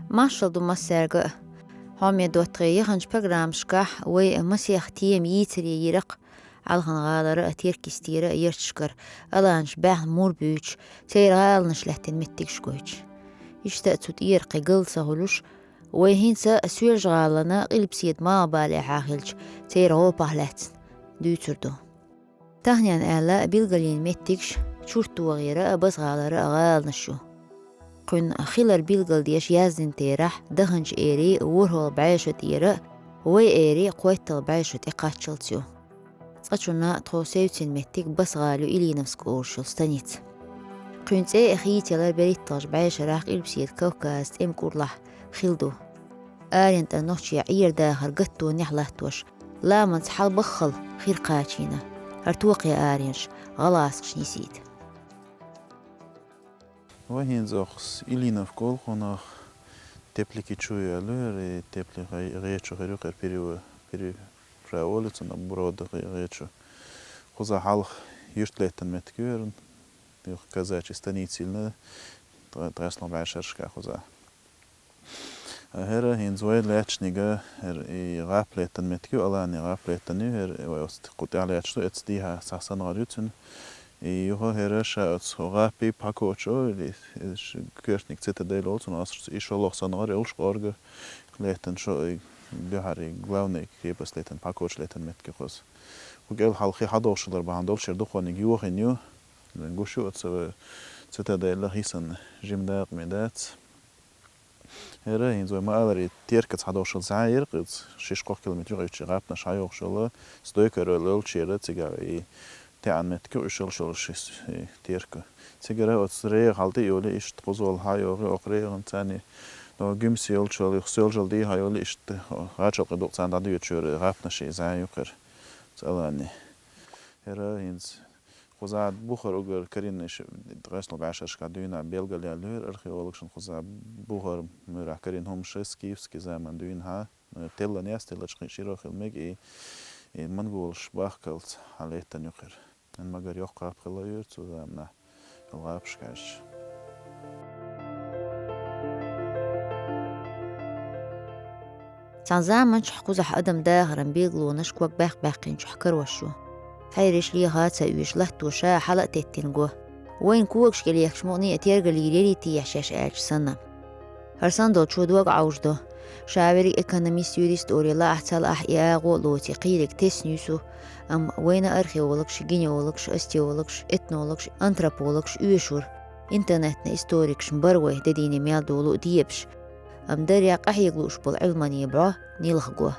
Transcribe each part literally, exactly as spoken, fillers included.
Маршал ду массаьрга а. Хьоме доттагӀий, яханчу программашкахь вай масех тема йийцаре йира-кх, Ӏалхан гӀалара а, Теркйистера а ярташкара аланаш баьхна мур буьйцуш, церан гӀаланаш лаьттина меттигаш гойтуш. Иштта а цу тӀера кхин гал ца хуьлуш, вай хӀинца а Соьлжа-ГӀалана Къилбаседа малхбалехьа хилча, церан гӀопах лаьцна дуьйцур ду. Тахана аьлла, билгалйина меттигаш Чурт-ТогӀера а, Басгала-гӀалара а гӀаланаш ю. Кхуьнан хилар билгалдеш яздина терахь, даханчу эрийн ворхӀалгӀа бӀешо тӀера а, вай эрийн кхойтталгӀа бӀешо тӀе кхаччалц ю. Цкъачунна тхо севцина меттиг Басгала ю, Ильиновск олуш йолу станица. Кхуьнан цӀе а хийцаялар берхӀитталгӀачу бӀешарахь Къилбаседа Кавказан тӀеман кӀурлахь хилла ду. Аренан тӀера нохчийн Ӏер-дахар гаттонехь латтош, ламанца хьалабаххал хир кхачийна, хӀара токхе аренаш гӀалгӀазкхашна йисийта. Вай хӀинца оха Ильиновка олу, кхунах Теплики чу яьлла хӀара, и Тепли гӀе-, гӀечу хир ю хӀара, перево-, пере-, праволица на брода гӀе-, гӀечу. Кхуза хьалха юрт лаьттан меттиг ю хӀара, юха казачий станица йиллина, ткъе-, ткъайоьсналгӀа бӀешаршка кхуза. ХӀара хӀинца вай лаьттаниг, хӀара и гӀап лаьттан меттиг ю, Алани гӀап лаьттан ю, хӀара вай оцу кху тӀехь лаьтташ ду, эцца дийхьа цхьа сангӀар ю цуьнан. И юха хӀара ша оцу гӀапи Пакочо, или, и ш-, коьртаниг цитадель олу цунах, аса и шолгӀа сангӀар йолуш кӀорга лаьттан шо, и дуьхьара и главный крепость лаьттан, Пакочо лаьттан меттиг ю кхуза. Кху кӀел хьалхе хьадогӀуш хилар бахьана долуш, хӀара дукханиг йохийна ю. Гуш ю оцу цитадель хӀинца санна жима дакъа ма дац. ХӀара хӀинца вай ма-аллара, и Теркаца хьадогӀуш зӀе яра-кх иза, ши-кхо километр юкъа йолчу гӀапнаш хьайогӀуш йолу, стойкара йолчу яра цигахь и таьӀан меттиг ю, уьш йолуш йолу ши с-, и Терка. Цигара оцу регӀа хьал тӀе а йолий, иштта кхуза волу хьайогӀий, окху регӀан царний, но гуьмси йолчу йолу, юха Соьлжалла дийхьа йолий, иштта гӀачалкхе дукха царна дӀадоьдуш йора гӀапнаш, и зӀе ю-кх хӀара, цу Алани. ХӀара хӀинца Кхузахь бухара уггар карийна ш-, ткъайоьсналгӀа бӀешаршкахь дуьйна белгалъяьлла ю хӀара археологашна, кхузахь бухара муьрехь карийна хӀумнаш, скифский заман дуьйна хьан, э, теллан яц, теллачу кхин широ хила мега, и, и монголаш бахкалц хьан лаьттан ю-кх хӀара. Ан магар йоккха гӀап хилла йора цу заманахь, гӀалгӀапашка аьлча. Цхьана заманчохь кхузахь адам дахаран билгалонаш ког баьккх-баьккхинчохь карош ю. Хьериш леха а ца оьшу, латто ша хьала а теттина го. Вайна когаш кӀел ехкаш мукъане а тергалйийр ярий те шаьш аьлча санна. ХӀара санна долчо дог Ӏовжадо. Ша верриг экономист, юрист оре лаахь, ца лаахь, и агӀо а лоций, кхийриг тесна юьсу, амма вайна археологаш, генеологаш, остеологаш, этнологаш, антропологаш оьшура. Интернетна историкашна бара вай де дийне мел долу а дебаш. Амма даре къахьега лууш болу Ӏилманийн бӀо нилха го.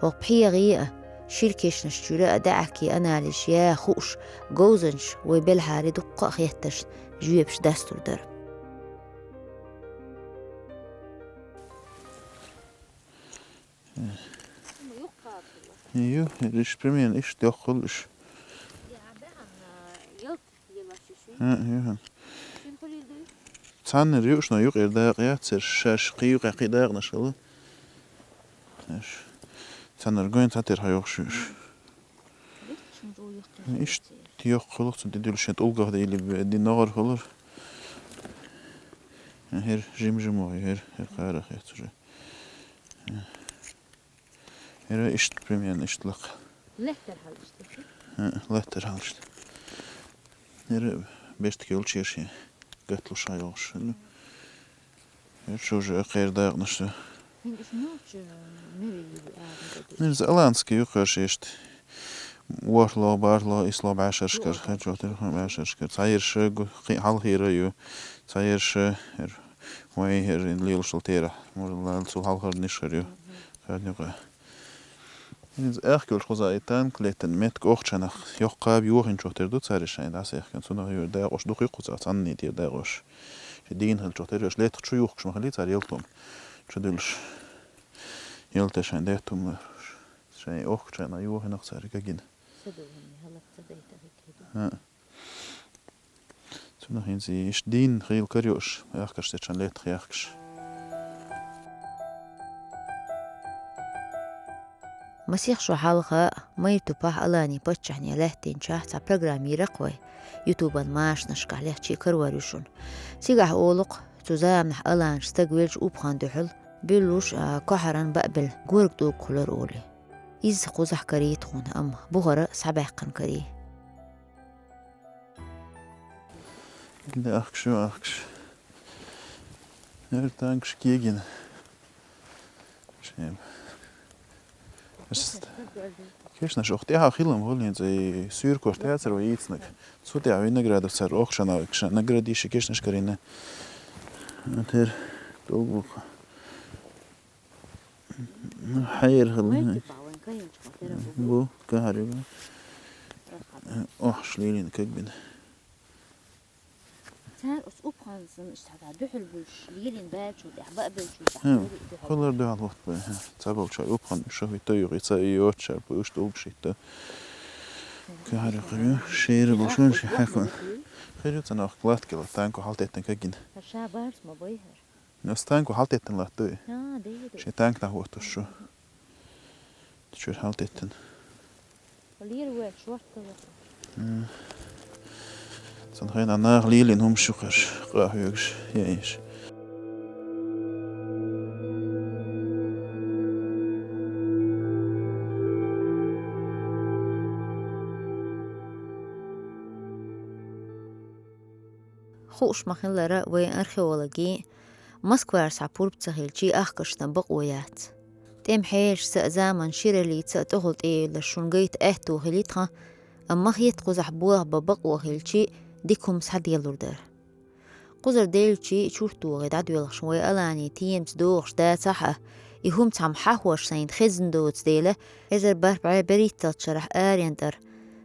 ХӀокху пхьегӀий а, шира кешнаш чуьра а даьӀахкий анализаш ян хууш, говзанчаш вай белхьаре дуккха а хеттаршна жоьпаш дастур дара. Ю, уьш примерно иштта йоккха хуьлу уьш. ХӀа, юхан. Цхьаннара юуш, но юкъера дакъа яц, церан шаьш кхин юкъехь кхин дакъанаш хилла. Цхьаннара гойн цхьатера хьайохуш юуш. Иштта йоккха хуьлу, цунна тӀедуьллуш шен тӀулгах дийли, ди ногӀар хуьлура. ХӀера жим-жимо ю, хӀера, хӀера кхара хет уже. ХӀера иштта, примерно, иштта лакха. Лаьттара хьалха иштта. ХӀаъ, лаьттара хьалха иштта. ХӀера бештаг йолчу шен гатла ша йолуш. ХӀера шу уже кхера дакъанаш ду. ХӀинца уьш муьлхачу мере ю аьлла ду? Иза аланский ю кхерш иштта. ВорхӀло, бархӀло, исло бӀешерашкара, хӀинца чохь тера хӀун бӀешерашкара. Цхьаерш гу-, кхин хьалхара ю, цхьаерш, хӀера, вайн хӀера лелаш йолу терахь, мурла цул хьалхара нишхара ю. Каднюкъа. Иза аьхка йолуш кхуза и танк леттан меттиг охчанах йоккха кхаба йохинчух тера ду цара шайн дӀасаехкина. Цунах юьра дакъош дукха ю кхуза, цхьанний тера дакъош. Ши дийна хилчух тера, аша леттах чу юхкуш ма хили цара ялтум. Чу дуьлуш. Ялта шайн деттум ларуш. Шайн охкучарна юхинах цара гагина. Са ду хӀинца хӀаллак ца дайта хӀикхи ду. ХӀаъ. Цунах хӀинца иштта дийна хийла карайош, яхкаш течан леттах яхкаш. Масех шо хьалха Майртупахь Алани паччахьне лаьттинчохь цхьа программа йира-кх вай, ютубан машанашкахь лехча карор ю шуна. Цигахь олу-кх, цу заманахь Аланаш стаг велча Упхан дуьхьал, буьллуш а, кохьаран баъбелла горга тӀулг хуьлура олий. Иза кхузахь карий тхуна, амма бухара схьабаьккхина карий. Де ахкаш ю, ахкаш. Эр танкаш кегина. Шем. Ас-, кешнаш ох тӀаьхьа хилам гӀуллин цӀе суьркош тӀаьцар вай йийцнаг. Цу тӀехь виноградов цар охшана, кешна наградиша кешнаш карина. Тер долгуха. Ну, хьайр хилла. Вай типа вайн кайынчу хатера бу. Бу, кахари бу. Охш лилин как бин. Цара оцу Упхансан иштта дуьхьал буьлуш, лелин баьлчул тӀехь, баъ белчул тӀехь. ХӀа, дуьхьал. Кхулар дуьхьал хӀотт бу, хӀа. Цабалча Упхан шо хӀитта юкъа, ца и йоцчар бу, уьш тӀулгаш хӀитта. Кахари хир, шера бу шун ши хьакун. Хир ю цанах клаткила танку хьалтеттан кагин. Ша барс ма бай хир. Но станку хьалтеттан латтуй. А, дайду. Ши танк нах хӀоттуш шу. Чуьр хьалтеттан. Лир вай шортта вай. М. Сан хайна нах лилин хӀум шухаш, къахьоьгаш, яйш. Хууш ма хиллара вай археологийн Москвара схьа пурба ца хилчий, ахкашна бакъо яц. ТӀеман хьешаца а, заманан шираллица а тӀехула тӀеевлларш шуна гайта аьтту хилий тхан, амма хетта кхузахь болх бан бакъо хилчий, дика хӀума схьаделлур дара. Кхузара деллачий чурт вогӀий дӀадоьлхуш вай Алани темаца догӀуш дацахь а, и хӀума цхьамма хьахош сайна хезна доцу дела, эзар бархӀ бӀе берхӀитталгӀачу шарахь аренан тӀара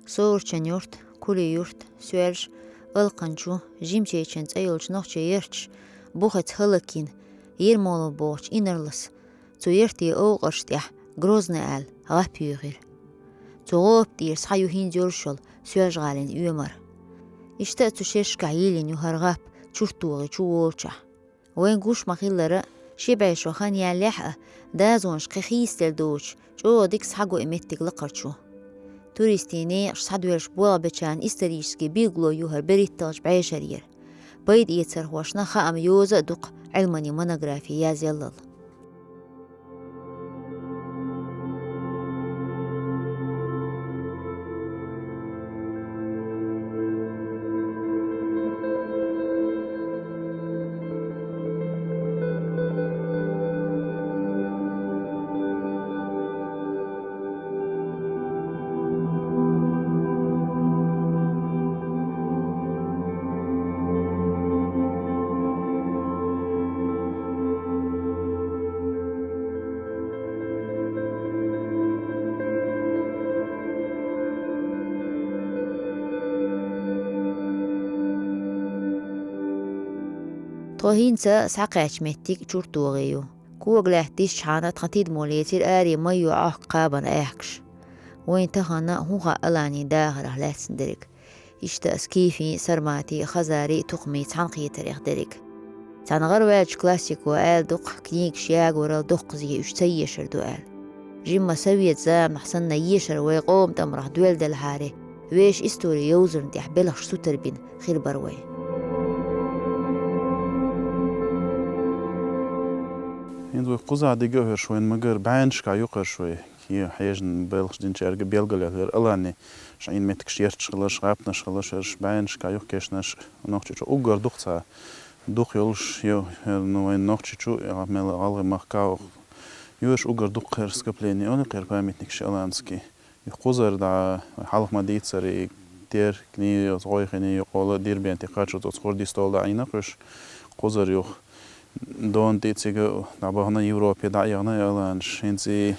Соврачан-Юрт, Кулий-Юрт, Соьлжа, Алкханчу, Жимчечен цӀе йолчу нохчийн ярташ бухаца хӀаллакйина, Ермолов бохучу инарлас, цу яртийн овкъарш тӀехь Грозный аьлла гӀап юьйхира. Цу гӀопа тӀера схьа ю хӀинца йолуш йолу Соьлжа-ГӀалин оьмар. Иштта а цу шершкахь йийлина ю хӀара гӀап чурт вогӀий чу волчохь. Вайн гуш ма хиллара, ши бӀе шо хан яллехь а, дазонаш кхин хийцаделла доцуш, чӀогӀа дика схьаго и меттиг лакхарчу. Туристийн некъаш схьадоьллуш болх бечарна исторически билгало ю хӀара берхӀитталгӀачу бӀешарера. Пайда эцархошна хаам йоза а ду-кх Ӏилманийн монографи язъяллал. Тхо хӀинца схьакхаьчча меттиг чурт вогӀий ю. Кога лаьтта дисчхьана тхан тидмо лецира аре майо Ӏохка кхабан аьхкаш. Вайн тахана хӀун хаьа Аланийн дахарах лаьцна дерг. Иштта а скифийн, сарматийн, хазарийн, тукхамийн цхьаьнакхетарех дерг. Цхьана гӀараваьллачу классико аьлла ду-кх, книгаш ягорал доккхазе уьш ца ешар ду аьлла. Жимма совет заманахь санна ешар вай къоман тӀамарах доьлла делахьара, вешан историн йовзарна тӀехь белхаш сутара бина хир бара вай. ХӀинца вай кхузахь дика а хӀорш вайн магар бӀаьннашка юкъарш вай. Кхе хьежна белхаш динчаьрга белгалъяьлар алани, шайна меттигаш ярташ хиларш, гӀапнаш хиларш, хӀорш бӀаьннашка юкъ кешнаш Нохчийчу уггар дукха ца дукха йолуш ю, хӀара, ну, вайн Нохчийчу, мел гӀалгӀай махка а. Юрш уггар дукха хӀара скопление, ону кхера памятник ши аланский. И кхузара дӀа, хьалха ма дийцаре, и Теркни, оцу гӀойхини юкъола Дербенте кхаччалц оцу хурдийн стол дӀа Ӏийна кхуьш, кхузара юха. Дона тӀе цига дӀабахана Европе дӀа а яхана и аланаш. ХӀинца и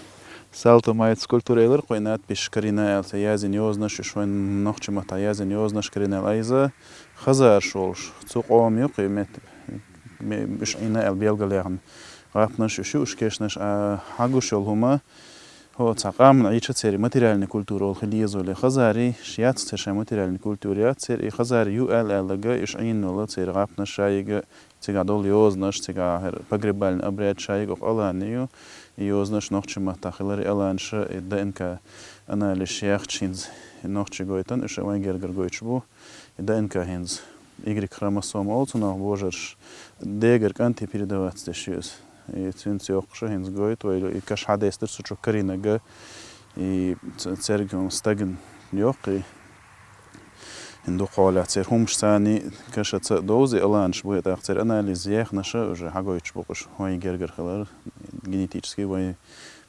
Салтомаевцу скульптура элира кхуьй надписаш карийна аьлла, цара язйина йозанаш, уьш вайн нохчийн маттахь язйина йозанаш карийна аьлла, айза хазарш волуш. Цу къоман юкъа и мет-, ме-, уьш Ӏийна аьлла белгалъяьхна гӀапнаш, уьш ю уьш кешнаш, а, хьагуш йолу хӀума, хӀо, цхьа къаман Ӏийча церан материальная культура олу хила еза вале. Хазарий, ш-, яц церан шайн материальная культура, яц церан, и хазарий ю аьлла-аьлларг, уьш Ӏийна йолу церан гӀапнаш шайга, цигахь долу йозанаш, цигахь хӀара погребальный обряд шайга окху аланна ю. И йозанаш нохчийн маттахь хилар, и аланаш, и ДНК анализаш яьхча хӀинца, и нохчийн гойтан, уьш вайн гергара гойтуш бу. И ДНК хӀинца игрек хромосома олу цунах божарш, дегара кӀанте передаваться деш ю иза. И цуьнца йоккхуш хӀинца гойту вай, и каш хьадестира цу чу карийнарг, и ц-, церг хӀума стагана йоккху и. ХӀинца дукха хьолехь церан хӀумаш царний кашаца а довзий, аланаш бу, тӀаккха церан анализ яьхнаш уже хьагойтуш бу-кх уьш, хӀой гергара хилар, генетически вай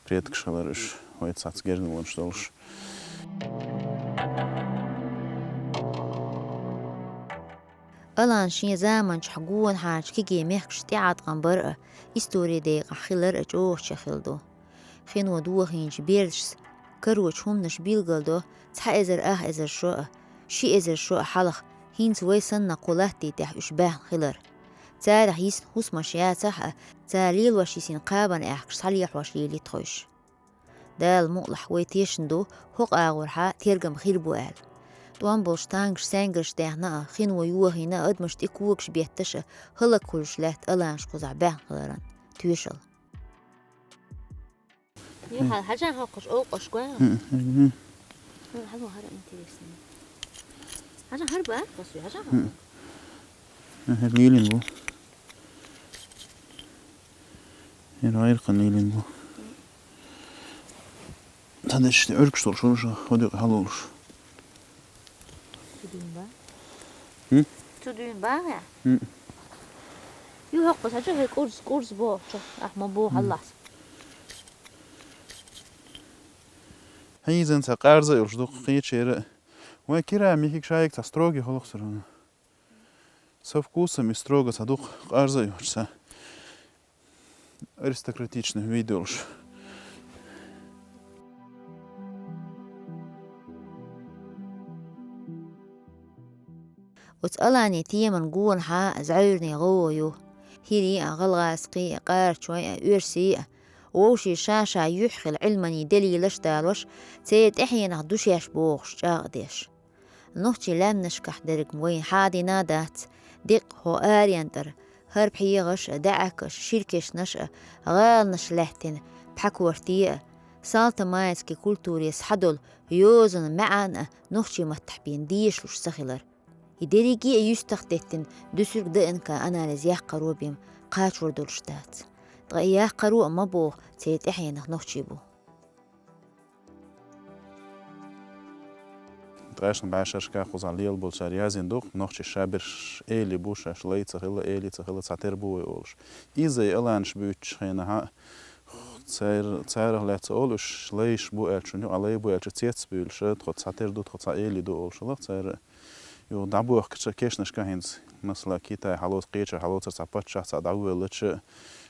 предкаш хилар уьш, хӀой цхьацца гергарлонаш долуш. Алан шен заманчохь гонахьарчу кегий мехкашца тӀеӀаткъам бар а, историн декъахь хилар а чӀогӀа чохь хилла ду. Хино дохийначу бердашца карочу хӀуманаш билгалдо цхьа эзар ах эзар шо а, ши эзар шо а хьалха, хӀинца вай санна кху латте тӀехь уьш баьхна хилар. Царах йисна хӀусамаш яцахь а, цара лелош йисина кхабан аьхкаш схьалехьош лелийта ховш. Дала мукъалахь, вай тешна ду хӀокху агӀорхьа тергам хир бу аьлла. ТӀом болуш тангаш, саьнгарш даьхна а, хино йохийна а, адамаш тӀе когаш бетташ а, хӀаллакьхуьлуш лаьтта аланаш кхузахь баьхна хиларан тоьшалла. Юха хьажа хӀокхуш олкъаш гой? Хьажа хӀара интересный. Хьажа хӀара бац, хьажа хӀара. ХӀара лелийна бу. ХӀара гӀайракхан лелийна бу. Цхьа дешаш тӀе Ӏуьргаш долуш вара ша, хӀодуьйкъе хьалолуш. Цу дуьйна бан? ХӀ? Цу дуьйна бан хьа? ХӀ. Ю хӀокху схьа чу хӀе кӀурс, кӀурс бохучу, ахь ма боху хьаллахь. Хьийзан цхьа къарза а йолуш дукха кхечера. Вайн керамика шайга цхьа строгий хӀаллаксур ву. Со вкусом и строго цхьа дукха къарза а йолуш цхьа. Аристократичный вид йолуш. Оцу аланийн теман гонахьа зӀуьйрийн гӀо ю. ХӀирийн а, гӀалгӀазкхийн а, къарачойн а, оьрсийн а, вовшийн ша-ша юьхь хила Ӏилманийн делилаш а далош, церан тӀаьхьенах ду шаьш бохуш чӀагӀдеш. Нохчийн лаьмнашкахь дерг вайна хьадийна а дац, деккъа хӀо аренатӀара, хӀара пхьегӀаш а, даьӀахкаш, ширкешнаш а, гӀаланаш лаьттина пхьакорте а, салтомаевский культуре схьадолу йозанан маьӀна а нохчийн маттахь бен дешалуш ца хилар. И дерриге а юьстах деттина дуьсург ДНК анализ яккхаро бен кхачор долуш дац. Ткъа и яккхаро а ма боху, церан тӀаьхьенах нохчий бу. Ткъаьшна бӀешерашкахь кхузахь лела болчара яздина ду-кх, нохчий шаберш эли бу, шаьш лай ца хилла, эли ца хилла, цхьатера бу вай олуш. Иза и аланаш буьйцучу хенахь, цар-, царах лаьцна олу уьш, лайш бу аьлча, юкъа лай бу аьлча, цец буьйлуш, тхо цхьатера ду, тхо цхьа эли ду олуш, хӀаллак цара. Юха дӀабохкучу кешнашка хӀинца, масала, Китай хьалоцу, кхечара хьалоцура цхьа паччахь цхьа дӀавоьллача,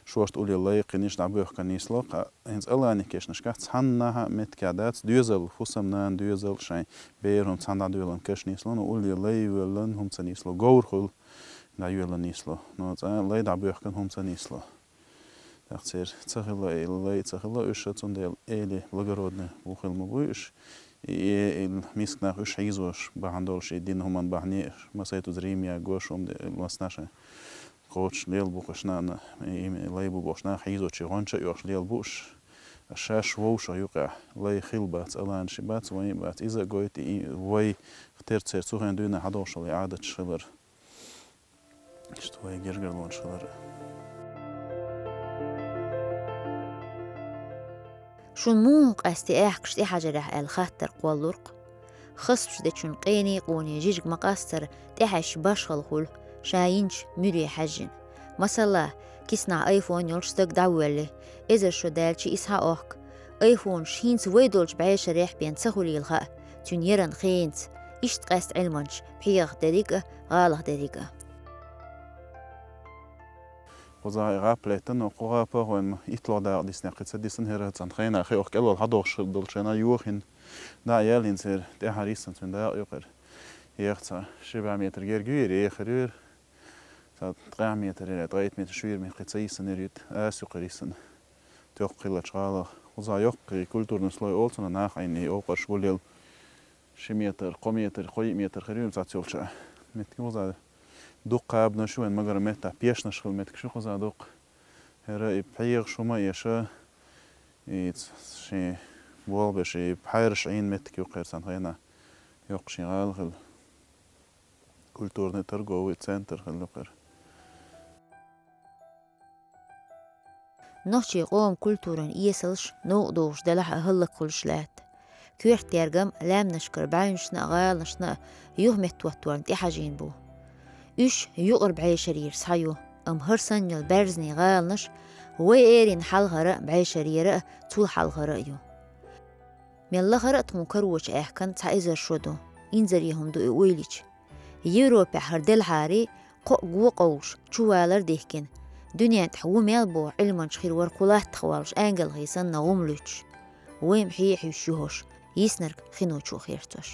шорта улле лай кхиниш дӀабоьхкан нисло, кху-, хӀинца аланийн кешнашкахь цхьаннахьа меттигехь дац, доьзал, хӀусамнана доьзал, шайн беран хӀума цхьаьна дӀадоьллан каш нисло, но улле лай воьллан хӀума ца нисло, говр хуьлу дӀайоьллан нисло, но цкъа лай дӀабоьхкан хӀума ца нисло. ТӀаккха церан ца хилла, и лай ца хилла уьш, цундела эли благородный ву хила ма буй уьш. И, и, и миска нах уьш хьийзош бахьана долуш, и дина хӀуманна бахьане, масайтуза Рима ягош, хӀума де-, массанхьа шайн кхочуш лела бу-кх уьш нана, и, и лай бу бохуш нах хьийзочу гӀонча а оьхуш лела бу уьш. Шаьш вовшах юкъехь лай хилла бац, аланаш бац, вайн а бац. Иза а гойту, и вай тера церан цу хенахь дуьйна хьадогӀуш долу и Ӏадаташ хилар. Иштта вай гергарлонаш хилар. Шун муха къаьсте аьхкаш тӀехьажарехь аьлла хаттар кхоллуркх. Хасбаш дечун къене къоне жижиг ма къастара тӀехьаьжча башхала хуьлу, ша йинчу муьре хьаьжжина. Масала, киснахь айфон йолуш стаг дӀавоьлли, эзар шо даьлча иза схьаохку. Айфонаш хӀинца вай долчу бӀешарехь бен ца хуьлийла хаьа, цуьнан яран хенаца, иштта къаьста Ӏилманчаш пхьегӀах дерриг а, гӀалах дерриг а. Кхузахь и гӀап лаьттина, кху гӀапах вайн ма итталгӀа дакъа дисинехь кхин ца дисина, хӀара цхьана хенахь хи оху кӀел вала хьадогӀуш хир долчу хенахь йохийна. ДӀа а яьлла хӀинца хӀара тӀаьхьара йисина цуьнан дакъа юкъара. Еха цхьа ши бӀе метр герга ю хӀара, еха хир ю хӀара. Цхьа ткъе метр хӀара, ткъе итт метр шуьйра метр кхин ца йисина хӀара ю, аса юкъара йисина. Токкха хиллачу гӀалах. Кхузахь йоккхий культурный слой олу цунах, нах Ӏийна, и овкъарш гулъелла. Ши метр, кхо метр, кхо метр хир ю цхьацца йолчу. Меттиг кхузахь дукха кхабанаш ю вайн, магар меттахь пешнаш хила меттигаш ю кхузахь дукха. ХӀара и пхьегӀаш хӀума а эша, и ц-, шен болх беш, и пхьаьраш Ӏийна меттиг ю кхера цхьана хенахь, йоккха шен гӀала хила. Культурный торговый центр хила ю кхера. Нохчийн къоман культуран эсалш новкъа догӀуш делахь а хӀаллакьхуьлуш лаьтта. Коьрта тергам лаьмнашкара бӀаьвнашна а, гӀаланашна а юхаметтахӀотторна тӀехьажийна бу. Уьш юкъара бӀешарера схьа ю, амма хӀара санна йолу баьрзанийн гӀаланаш вай эрна хьалхара бӀешарера а, цул хьалхара а ю. Мел лахара а тхуна карочу аьхкан цхьа эзар шо ду, инзаре хӀума ду и уйлича. Европехь хӀара делхьара кхоъ го къовлуш, чувалар а дихкина, дуьнен тӀехь ву мел боху Ӏилманча хир вара кху латтах воллуш, ангал хи санна гӀум луьттуш. Вай-м хьехьуьйсуш ю хӀорш, йиснарг хино чу а херцош.